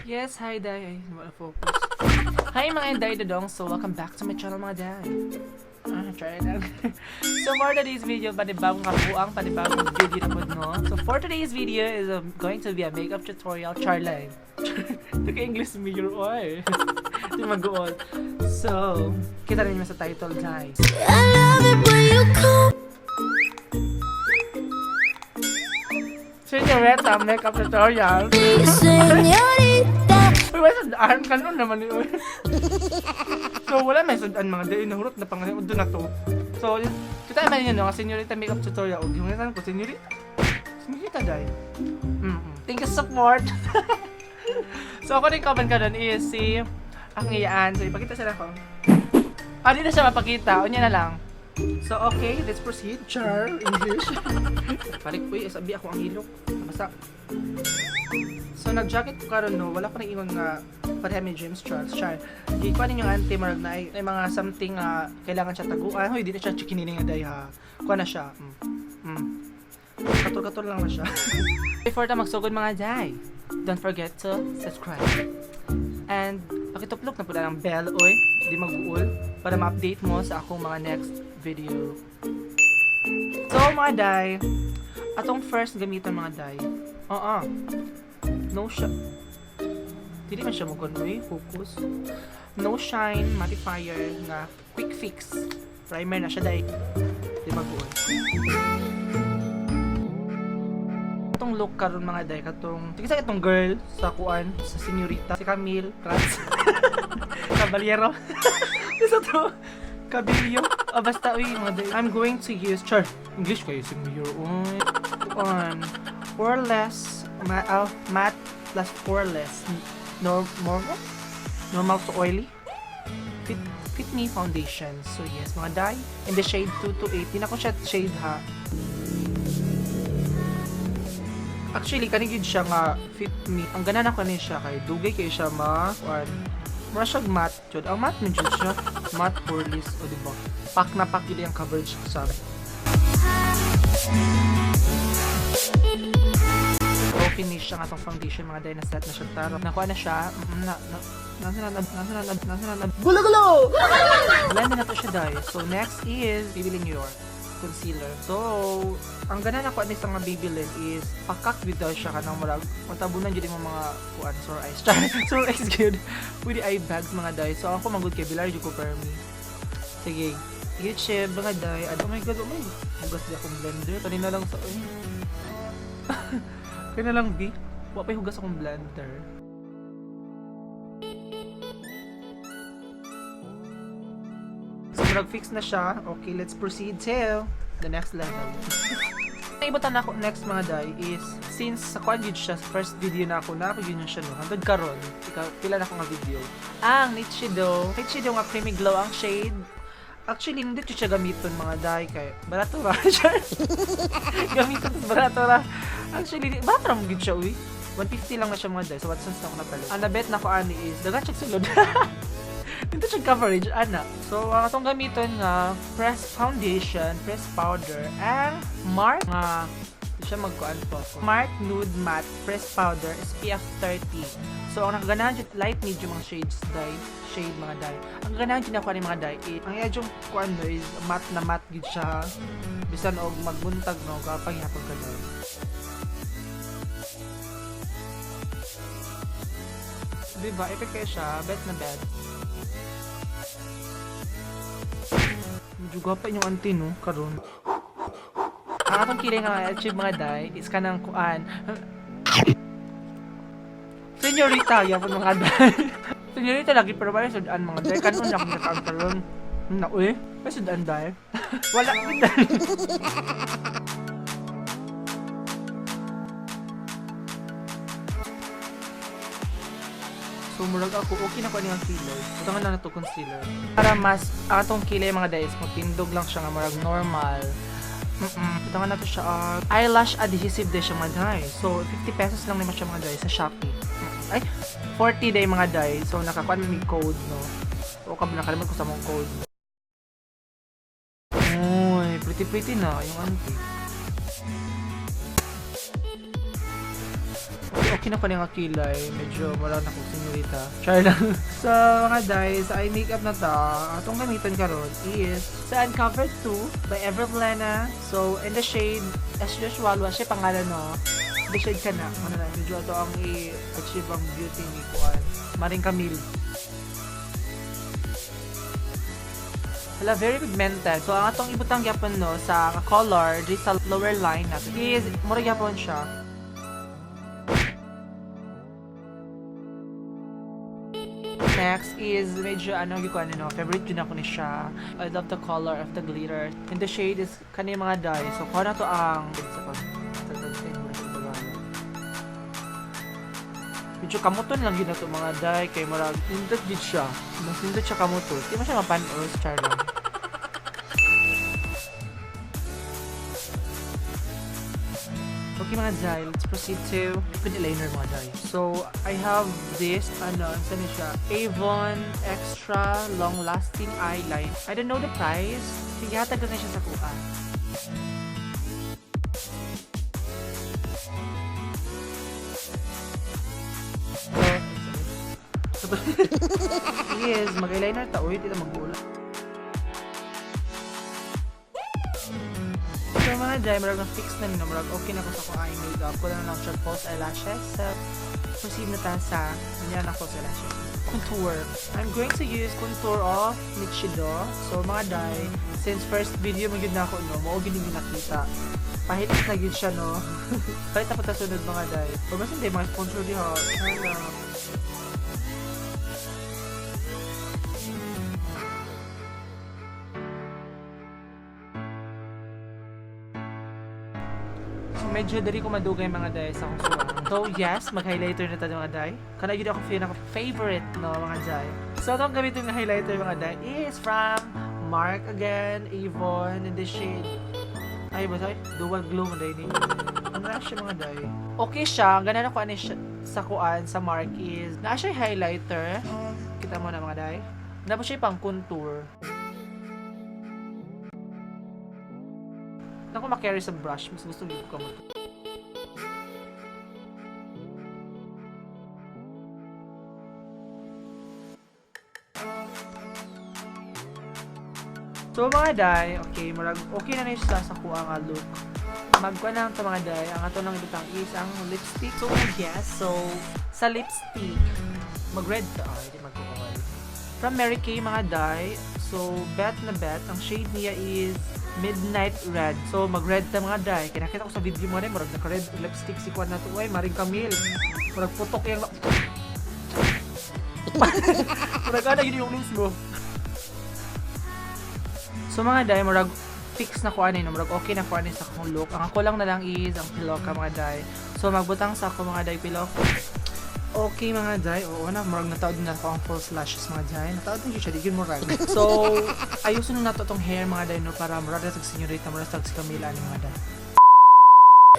Yes, hi Day. Ay, wala focus. Hi mga Inday Dodong. So, welcome back to my channel, mga Day. Ah, try lang. So, for today's video, panibagong kabuang, panibagong video na po, no? So, for today's video is going to be a makeup tutorial. Charline. Ito kay English mirror, oy. Ito mag-uol. So, kita rin sa title, guys. I love it when you call Señorita, makeup tutorial. Me señorita. Uy, wala sudaan. Kanon naman yun. So, wala may sudaan, mga day. Nahurot na pang doon na to. So, kita naman yun, no? Señorita makeup tutorial. O, yung ko, señorita. Señorita, day. Thank you support. So, ako rin comment ka doon is si ang iyaan. So, ipakita sila ko. Ah, di na siya mapakita. Unya na lang. So, okay, let's proceed. Char, English. Balik, uy, sabi ako ang ilok. Basta, so, nag-jacket ko karon, no, wala ko nang ingon nga pareha ni James Charles. Char. Gikuha ninyo ang auntie marag na ay, ay mga something nga kailangan siya taguan. Hoy, di na siya chikinini nga day ha. Kuha na siya. Katol-katol lang na siya. Before ta magsugod, mga day, don't forget to subscribe. And pakituplok na po na ng bell, oy, di mag-uul, para ma-update mo sa akong mga next video. So, mga day, atong first gamiton, mga day. Oo. No siya. Dili man siya mo oy, focus. No Shine Mattifier nga quick fix. Primer na siya, day. Di mag-uul. Atong look karon, mga day, katong sige sa itong girl sa kuan sa Señorita, si Camille Prats Caballero. Isa to Cabello. Ah, basta uy, mga day. I'm going to use, char, English kayo si Mayor uy. On poreless matte plus poreless normal normal to oily fit fit me foundation. So yes, mga day, in the shade 228. Di na ko siya shade ha. Actually, kani gid siya nga fit me. Ang ganan ako ni siya kay dugay kay siya ma kuan. Mura siya matte jud. Ang matte man jud siya. Matte poreless o di ba? Pak na pak gid ang coverage sa. So, finish ang atong foundation, mga day, na set na siya taro. Nakuha na siya. Na na na na na na na na na na gulo gulo. Blend na to siya, day. So next is Maybelline New York concealer. So, ang ganan ako ani sa nga Maybelline is pakak gud daw siya kanang murag matabunan jud imong mga kuan sore eyes. Char, sore eyes gud. Pwede eye bags, mga day. So ako manggod kay Bilar jud ko permi. Sige. YouTube, mga day. Oh my God, oh my God. Hugas di akong blender. Kanina lang sa ay. Kanina lang B. Wa pa'y hugas akong blender. So, murag fix na siya. Okay, let's proceed to the next level. Ang ibutan na ako next, mga day, is since sa kuan yun siya, sa first video na ako na ako yun siya no, hangtod karon, ikaw pila na ako nga video. Ang Nichido, Nichido nga creamy glow ang shade. Actually, hindi ko siya gamiton, mga day, kay barato ra siya. Gamiton tas barato ra. Actually, barato ra mo gid siya uy. 150 lang na siya, mga day. Sa Watsons na ako napalit. Ang nabet na ko ani is dagan siya sulod. Dito siya coverage, ana. So, ang atong gamiton nga press foundation, press powder, ang Mark nga di siya magkuan po ako. Mark Nude Matte Press Powder SPF 30. So, ang nakaganahan siya, light medium ang shades day, shade, mga day. Ang ganahan siya ako ni mga day, eh, ang iya kuan no is matte na matte gid siya. Bisan og magbuntag no, kapag hapon ka day. Diba? Epic kayo siya. Bet na bet. Medyo gwapa inyong auntie, no? Karon. Ang atong kilay nga achieve, mga day, is kanang kuan. Senyorita, yapon, mga day. Senyorita lagi pero wala sudan, mga day. Kanon na akong nakaan karon. Na uy, may sudan day. Wala gid day. So murag ako okay na ko ani ang kilay. Butangan lang na to concealer. Para mas ang atong kilay, mga day, is motindog lang siya nga murag normal. Butangan na to siya eyelash adhesive day siya, mga day. So 50 pesos lang naman siya, mga day, sa Shopee. Ay, 40 day, mga day. So nakakuan may code no. O kab nakalimot ko sa mong code. Uy, pretty pretty na yung auntie. Okay, Okay na pa nga kilay. Medyo wala na ko senyorita. Char lang. So, mga day, sa eye makeup na ta, atong gamitan karon is sa Uncover 2 by Everblena. So, in the shade, as usual, wa siya pangalan, no? The shade ka na. Ano na, medyo ato ang i-achieve ang beauty ni Kuan. Maring Camille. Hala, very pigmented. So, ang atong ibutang gyapon, no, sa color, di sa lower line natin, is, mura gyapon siya. Next is, medyo, ano, gyud ko, ano, no, favorite yun ako ni siya. I love the color of the glitter. And the shade is, kani mga dye. So, kuha na to ang, medyo kamuton lang yun na to mga dye, kay murag, nindot gid siya. Mas nindot siya kamuton. Di man siya mapanos, char lang. Okay mga dye, let's proceed to liquid eyeliner mga dye. So, I have this, ano, saan siya? Avon Extra Long Lasting Eyeliner. I don't know the price. Sige, hatag na siya sa kuha. So, yes, mag-eyeliner ta. Uy, di na mag-ula. So mga dye, murag na-fix na nino, murag okay na ko sa akong eye makeup. Kulang na lang siya false eyelashes. So, proceed na ta sa, ano na false eyelashes. Contour. I'm going to use contour of Nichido. So mga dye, since first video mo yun na ako, no, mao gini yung nakita. Pahit na yun siya, no? Palit na pa sunod mga dye. O basta hindi, mga sponsor diha. Sana. So, medyo dali ko madugay mga day sa akong suwang. So, yes, mag-highlighter na tayo mga day. Kana yun ako feel favorite, no, mga day. So, itong gamitin ng highlighter mga day is from Mark again, Avon, in the shade. Ay, ba sorry? Dual glow mga day ni. Ano na siya mga day? Okay siya. Gana na ko ano siya sa kuan, sa Mark is, na siya highlighter. Kita mo na mga day. Na po siya pang contour. Naku, ma-carry sa brush. Mas gusto ko mo. So mga day, okay, murag okay na na siya sa kuha nga look. Magkuha na lang to mga day. Ang ato lang ibutang is ang lipstick. So yes, so sa lipstick, mag-red ta. Ay, hindi mag-all. From Mary Kay mga day, so bet na bet, ang shade niya is Midnight Red. So mag-red ta mga day. Kaya nakita ko sa video mo rin, murag naka-red lipstick si kuha na to. Uy, Maring Camille. Murag putok yung murag ana yun yung lips mo. So mga day, murag fix na ko ani, no? Murag okay na ko ani sa akong look. Ang ako lang na lang is ang piloka mga day. So magbutang sa ako mga day piloka. Okay mga day, oo na, murag nataod na ako ang false lashes mga day. Nataod na siya, di yun murag. So, ayusin na nato tong hair mga day, no, para murag na tag senyorita, murag tag si Camila ani mga day.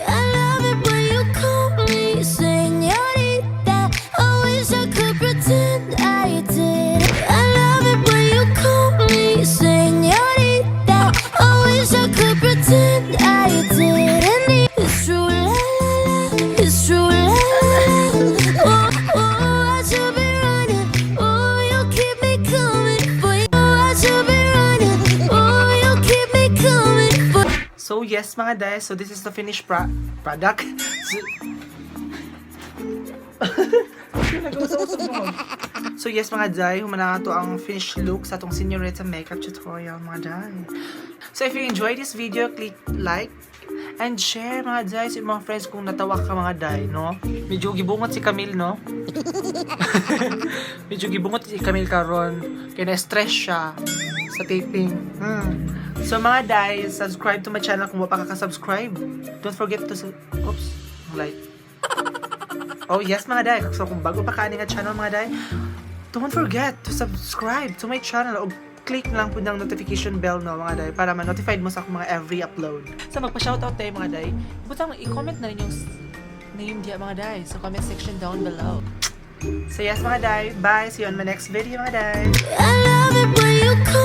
I love it when you call me señorita. I wish I could pretend I did. I love it when you call me señorita. I wish I could pretend I didn't. It's true, la la la. It's true, la la la. Oh, oh, I should be running. Oh, you keep me coming for you. I should be running. Oh, you keep me coming for. So yes mga day, so this is the finished product. So yes mga day, humana to ang finished look sa atong Señorita makeup tutorial mga day. So if you enjoyed this video, click like and share mga day sa mga friends kung natawa ka mga day, no? Medyo gibungot si Camille, no? Medyo gibungot si Camille karon kay na-stress siya sa taping. So mga day, subscribe to my channel kung wala pa ka-subscribe. Don't forget to oops, light. Oh yes mga day, so kung bago pa ka ani nga channel mga day, don't forget to subscribe to my channel o click lang po ng notification bell no mga day para ma-notified mo sa akong mga every upload. So magpa-shoutout tayo mga day. Butang i-comment na rin yung name diya mga day sa comment section down below. So yes mga day, bye! See you on my next video mga day! I love it when you call